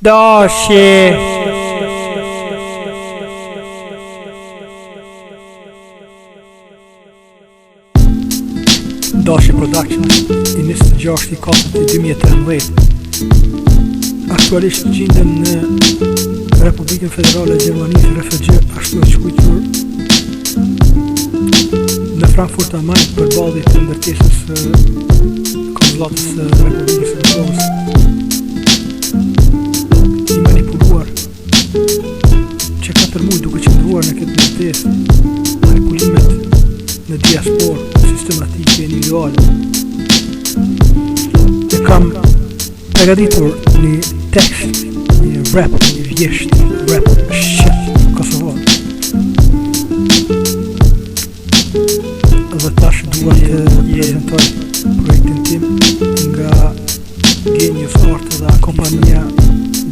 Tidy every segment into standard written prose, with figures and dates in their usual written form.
Dashi. Dashi Productions i 26 i 4 2013 Aktualisht gjindem në Republikën Federale Gjermanisë RFG ashtu e quajtur në Frankfurt am Main përballë të ndërtesës së konsullatës së Republikës së Kosovës i manipuluar që 4 muaj duke qëndruar në këtë ndërtesë manipulimet në diasporë sistematike e individuale e kam përgatitur një tekst një rap, një vjesht rap shqip kosovar dhe tash dua të prezentoj projektin tim nga Genius Art dhe kompania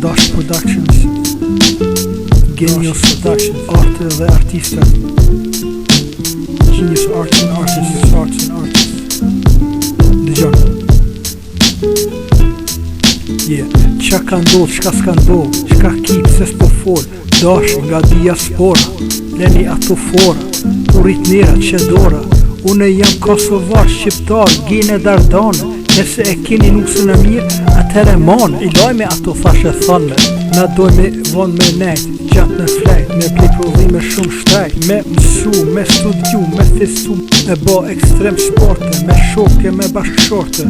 Dash Productions Genius Productions Art dhe artista Genius Arts and Artists Genius Arts and Artists Dëgjon Yeah. Qa ka ndodh, çka s'ka ndodh, çka ki, pse s'po fol, dash nga diaspora, leni ato fora, tu rrit nera që dora, unë jam kosovar, shqiptar, gene dardane, nëse e keni nusën e mirë, atëherë mane, i lajme ato thashe thënë, na dojme vonë me nejt, gjatë në flejt, me bli prodhime shumë shtrejt, me mësu, me studiu, me festu, me bo ekstrem sporte, me shoke, me bashkëshorte,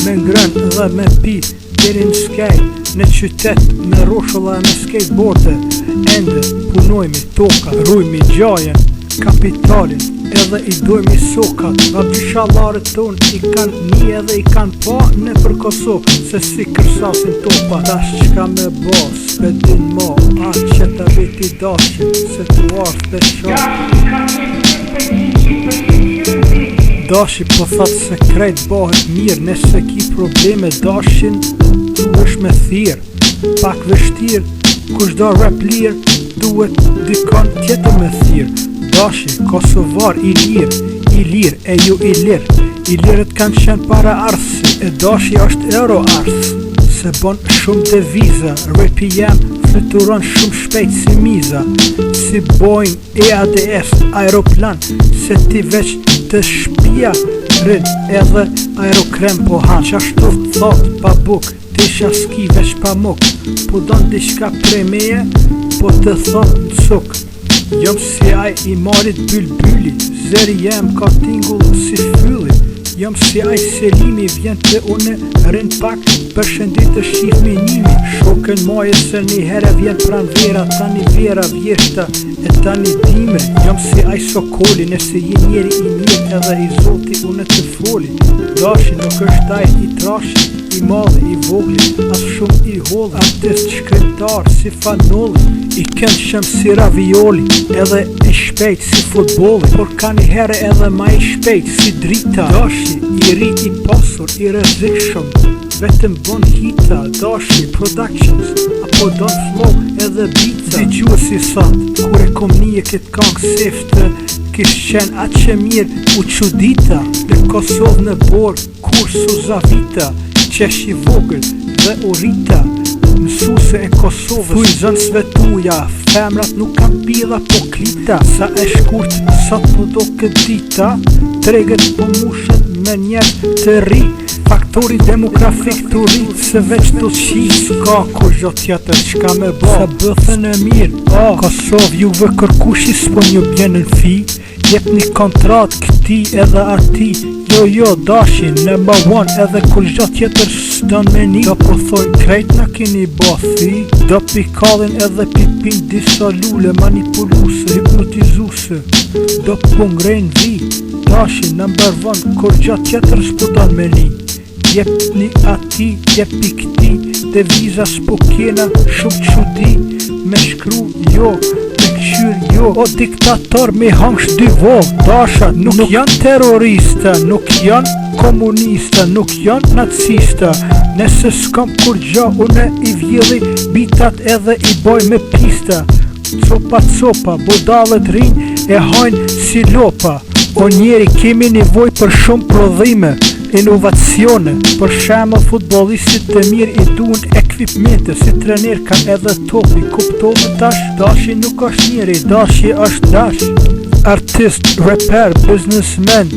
me ngrën dhe me pi, deri në skaj, në qytet, me rroshulla e me skateboarde, ende punojmi toka, rujmi gjajen, kapitalin, edhe i dojmi sokat, babgjyshallarët tonë i kanë një edhe i kanë pa në për Kosovë, se si kërsasin topa, tash qka me bo, s'pe din mo, a që të veti dashin, se tu ardh të shoh. Dashi po thot se krejt bëhet mirë Nëse ki probleme dashin Duhesh me thirr Pak vështirë Kush do rap lirë Duhet dikon tjetër me thirr Dashi, Kosovar i lirë I lirë e ju i lirë I lirët kanë qenë para ardhësi E dashi është euro ardhës Se bon shumë deviza Rapi jem fluturon shumë shpejt si miza Si Boeing EADS aeroplan se ti veç të shpia rrin edhe aerokrem po han qashtu thot pa buk tesha s'ki veç pamuk po don diçka prej meje po të thom n'cuk jom si ai i malit bylbyli zëri jem ka tingull si fylli jom si ai Selimi vjen te unë rrin pak përshëndet e shihmi nimi shokën maje se një herë vjen pranvera tani vera vjeshta E tani dimri, jam si ai Sokoli Nëse je njeri i mirë edhe i zoti unë të foli Dashi nuk është ai i trashi, i madhi, i vogli As shumë i holli, artist shkrimtar si Fanolli I këndshëm si ravioli, edhe i shpejt si futbolli Por ka një herë edhe ma i shpejt si drita Dashi, i ri i pasur, i rrezikshëm Vetëm bon hita, Dashi Productions Apo don flow edhe beatsa Dëgjuesi thot, kur e kom nije këtë kangë sefte Kish qenë aq e mirë, u çudita Në Kosovë në borë, kur s'u zavita Qesh i vogël dhe u rrita Mësuse e Kosovës, thuj nxënësve tuja Femrat nuk kanë pidha po klita Sa e shkurt, sot po doket dita Tregët po mushen me njerëz të ri Faktori demografik tu rrit se veç tu qit S'ka kurgjo tjetër çka me bo Se bëthën e mirë o Kosovë juve kërkushi s'po ju bjen në fi Jepni kontrat këti edhe ati Jo jo dashi number one edhe kurgjo tjetër s'don me ni Do po thojnë krejt na keni bo thi Do pi kallin edhe pi pin disa lule manipuluse hipnotizuse Do po ngrejnë dhi Dashi number one kurgjo tjetër s'po don me ni Jepni ati, jepi këti Deviza s'po kena shumë çudi Me shkru jo, me kqyr jo O diktator mi hangsh dy vo Dasha nuk, nuk janë terrorista Nuk janë komunista Nuk janë nacista Nëse s'kam kurgjo une i vjedhi Bitat edhe i boj me pista Copa copa, budallet rinj e hajnë si lopa O njeri kemi nevoj për shumë prodhime. Inovacione, për shembull futbollistit të mirë i duhen ekvipmente si trener ka edhe topi, kuptove tash? Dashi nuk është njeri, dashi është dash. Artist, rapper, businessman,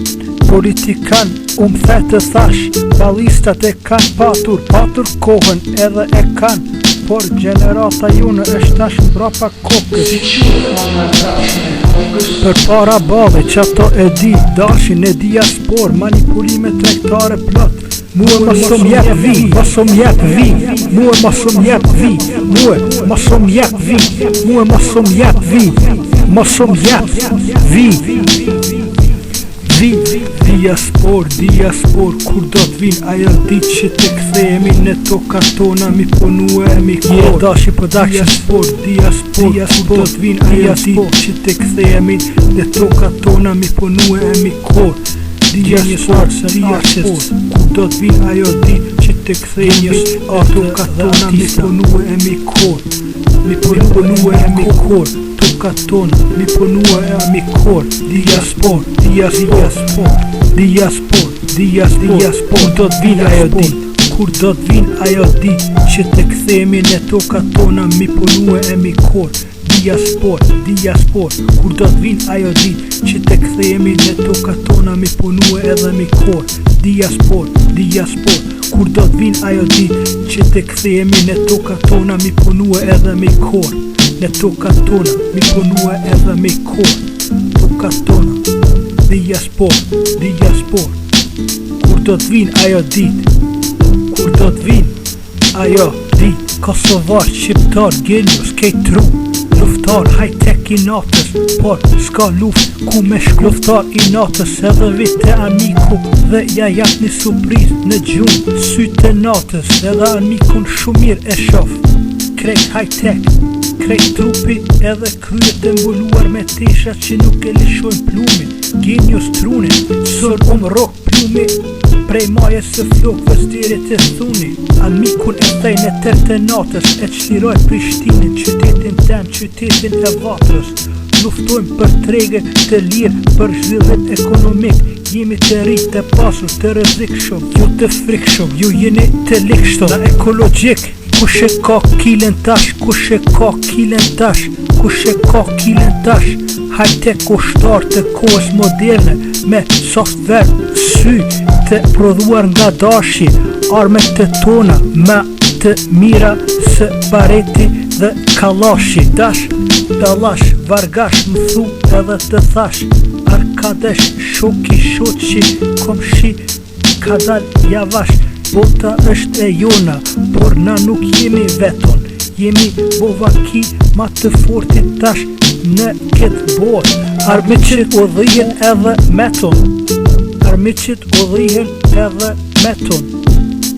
politikan, u më the të thash, ballistat e kanë patur, patur kohën edhe e kanë, por gjenerata jonë është tash mbrapa kokës. Si quhet ana e prapshme e kokës? Përpara balli, qato e di, dashi në diaspor, manipulime tregtare plot. Mue mos um jep vi, mos um jep vi, mue mos um jep vi, mue mos um jep vi, mue mos um jep vi, mos um jep vi. Vi, diaspor, diaspor, kur do të vin ajo ditë që të kthehemi në tokat tona mi punue e mi kor. Yeah, Dashi Production. Diaspor, diaspor, kur do të vin ajo ditë që të kthehemi në tokat tona mi punue e mi kor. Diaspor, diaspor, kur do të vin ajo ditë që të kthehemi në tokat tona mi punue e mi kor. Mi punue e mi kor. Tokat tona, mi punue e mi kor. Diaspor, diaspor, diaspor, diaspor, kur do të vin ajo ditë, kur do të vin ajo ditë që të kthehemi në tokat tona mi punue e mi kor. Diaspor, diaspor, kur do të vin ajo ditë që të kthehemi në tokat tona mi punue edhe mi kor. Diaspor, diaspor, kur do të vin ajo ditë që të kthehemi në tokat tona mi punue edhe mi kor. Në tokat tona mi punue edhe mi kor. Tokat tona, diaspor, diaspor. Kur do të vin ajo ditë, kur do të vin ajo ditë, Kosovar, shqiptar, genius, kejt tru, luftar, high-tech i natës, por s'ka luft ku me shku. Luftar i natës edhe vit te armiku dhe ja jap një surprizë në gjumë, sytë e natës edhe armikun shumë mirë e shof. Krejt high-tech, krejt trupi edhe kryet e mbuluar me tesha që nuk e lëshojnë plumin, genius trunin, sur um rrok plumi prej majës së flokëve deri te thuni. Armikun e thej në tërë të natës, e çliroj Prishtinën, qytetin tem, qytetin e vatrës. Luftojmë për trege të lirë, për zhvillim ekonomik. Jemi të ri, të pasur, të rrezikshëm, ju të frikshëm, ju jeni të ligshëm. Na ekologjik, kush e ka kilen tash, kush e ka kilen tash, kush e ka kilen tash. High-tech ushtar të kohës moderne me software sy të prodhuar nga dashi, armët të tona më të mira se bareti dhe kallashi. Dash, dallash, vargash, më thu edhe të thash, arkadesh, shoki, shoqi, komshi, kadal javash, bota është e jona, por na nuk jemi vetun, jemi bovaki ma të fortit tash në këtë botë. Armiqit u dhihen edhe metun, armiqit u dhihen edhe metun,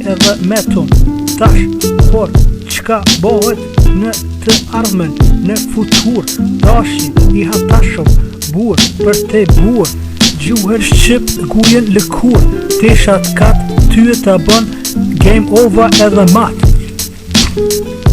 edhe metun. Tash, por çka bëhet në të ardhmen, në futur, dashi i hatashëm, bur për te bur, gjuhën shqip gujën lëkur, teshat kat, tyje ta bën game over edhe mat.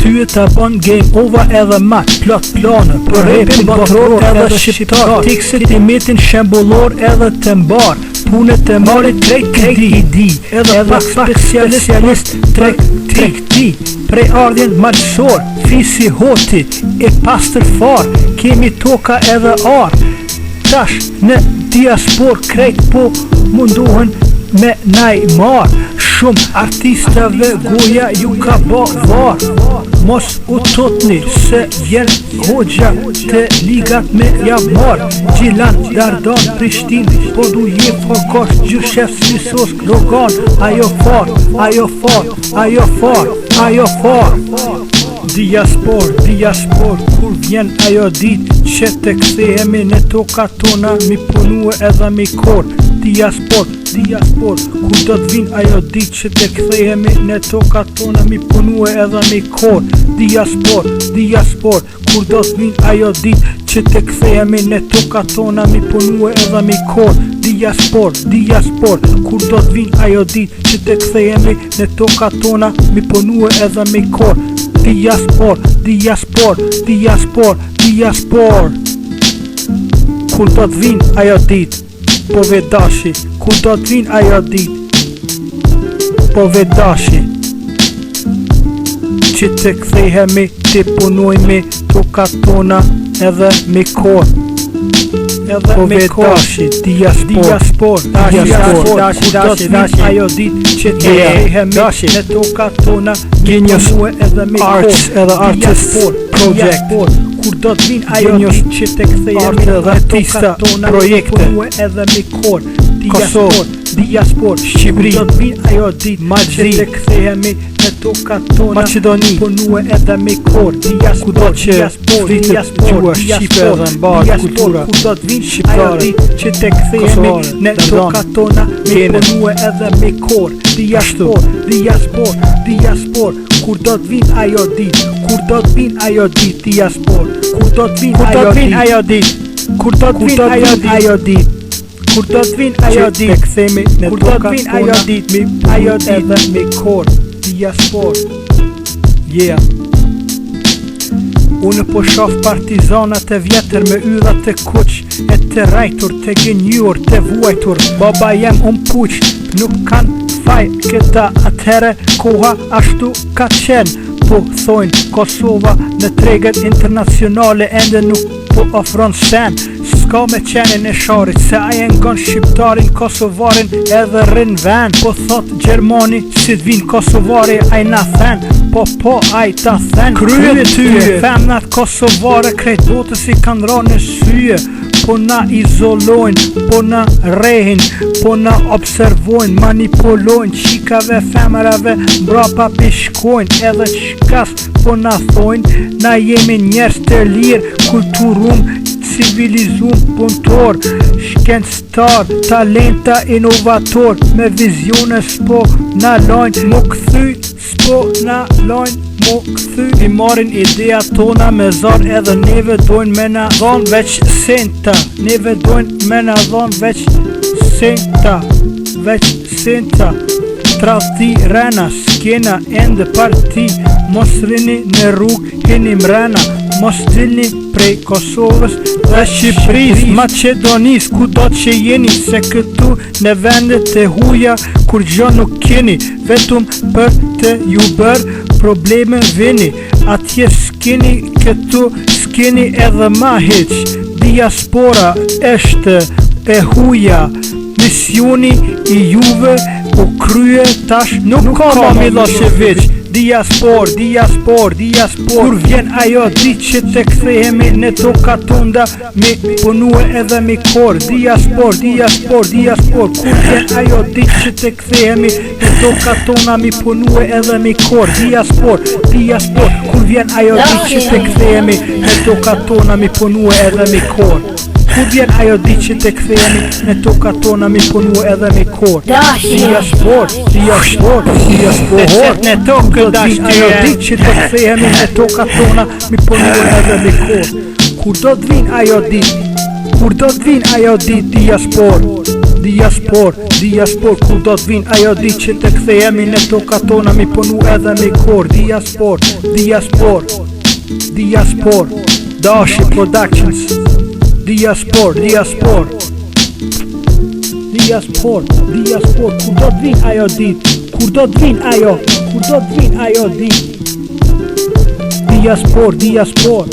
Tyje ta bën game over edhe mat, plot plane, për repin botëror edhe shqiptar, tekset i metin shembullor edhe të mbar, punët e marit krejt krejt i di, edhe pak specialist trek tregti, prej ardhjen malsor, fisi hoti, e pastër far, kemi toka edhe ar, tash në diaspor krejt po mundohen me naj mar, shumë artistave goja ju ka ba var, mos u tutni se vjen hoxha të ligat me ja mar, Gjilan, Dardan, Prishtin, Podujevë, Horgosh, Gjushef, Sisos, Rogan, ajo far, ajo far, ajo far, ajo far. Diaspor, diaspor, kur vjen ajo ditë që të kthehemi në tokat tona mi punue edhe mi kor. Diaspor, diaspor, kur do të vin ajo ditë që të kthehemi në tokat tona mi punue edhe mi kor. Diaspor, diaspor, kur do të vin ajo ditë që të kthehemi në tokat tona mi punue edhe mi kor. Diaspor, diaspor, kur do të vin ajo ditë që të kthehemi në tokat tona mi punue edhe mi kor. Diaspor, diaspor, diaspor, diaspor. Kur do të vin ajo ditë, po ve dashi, kur do të vin ajo ditë. Po ve dashi Që të kthehemi Ti punojmi Tokat tona Edhe mi kor Edhe po ve dashi Diaspor Diaspor Diaspor Dashi Dashi Dashi Ajo dit që të kthehemi Në tokat tona Mi punue edhe mi kor Arts edhe Artists Project. Diaspor Kur do të vin ajo Genius dit që të kthehemi Arte dhe Në tokat artista tona Mi projekte. punue edhe mi kor Kosovë, Diaspor Diaspor Shqipëri, Kur do të vin ajo dit Mal Që Zi, të kthehemi në tokat tona Maqedoni, Punue edhe me kor Diaspor Kudo që diaspor, flitet diaspor, gjuha shqipe diaspor, dhe mbahet diaspor, kultura Kur do të vin ajo shqiptare, dit që të kthehemi kosovare, në dardane, tokat tona Me gene. punue edhe me kor Diaspor, diaspor, diaspor Kur do të vin ajo dit Kur do të vin ajo dit Diaspor Kur do të vin Kur do ajo të vin dit ajo ditë? Kur do të Kur vin do të ajo vin ajo dit Kur do të vin ajo Që dit të kthehemi në Kur do të tokat vin ajo tona, dit mi Ajo punu dit edhe me kor Diaspor Yeah Unë po shof partizanat e vjetër me yllat të kuq e të rajtur, të gënjur, të vuajtur. Baba jem unë puq, nuk kanë faj këta atëhere koha ashtu ka qenë. Po thojnë Kosova në treget internacionale ende nuk po ofron sen. S'ka me qenin e sharit, se ai e ngon shqiptarin, kosovarin edhe rrin ven. Po thot Gjermani, si t'vin kosovari, ai na then. Po po, ai ta then. Krye tyje. Femnat kosovare krejt botës i kanë ra në syje. Po na izolojnë, po na rehin, po na observojnë, manipulojnë, qikave, femrave, mbrapa pishkojnë, edhe qkas po na thojnë, na jemi njerëz të lirë, kulturum, civilizum, punëtor, shkencëtar, talenta, inovator, me vizione s'po na lojnë, mu kthy, s'po na lojnë, mu kthy. I marrin ideja tona me zor edhe neve dojnë me na dhon veç senta, neve dojnë me na dhon veç senta, veç senta. Tradhti rena, s'kena ende parti Mos rini në rrugë, hini mrena Mos dilni prej Kosovës dhe Shqipërisë Maqedonisë, ku do që jeni Se këtu në vendet e huja Kur gjo nuk keni Vetëm për të ju bërë probleme vini Atje s'keni këtu s'keni edhe ma hiq Diaspora është e huja Misioni i juve u krye tash nuk, nuk ka ma Milošević Diaspor, diaspor, diaspor Kur vjen ajo ditë që të kthehemi në tokat tona Mi punue edhe mi kor Diaspor, diaspor, diaspor Kur vjen ajo ditë që të kthehemi në tokat tona Mi punue edhe mi kor Diaspor, diaspor Kur vjen ajo ditë që të kthehemi në tokat tona Mi punue edhe mi kor Kur vjen ajo ditë që të kthehemi në tokat tona mi punu edhe mi kor Dashi. Diaspor, diaspor, diaspor Të në tokë Kur do të vin ajo ditë që të kthehemi në tokat tona mi punu edhe mi kor Kur do të vin ajo ditë Kur do të vin ajo ditë diaspor Diaspor, diaspor Kur do të vin ajo ditë që të kthehemi në tokat tona mi punu edhe mi kor Diaspor, diaspor, diaspor Dashi Productions Diaspor, diaspor Diaspor, diaspor Kur do të vin ajo ditë Kur do të vin ajo Kur do të vin ajo ditë Diaspor, diaspor.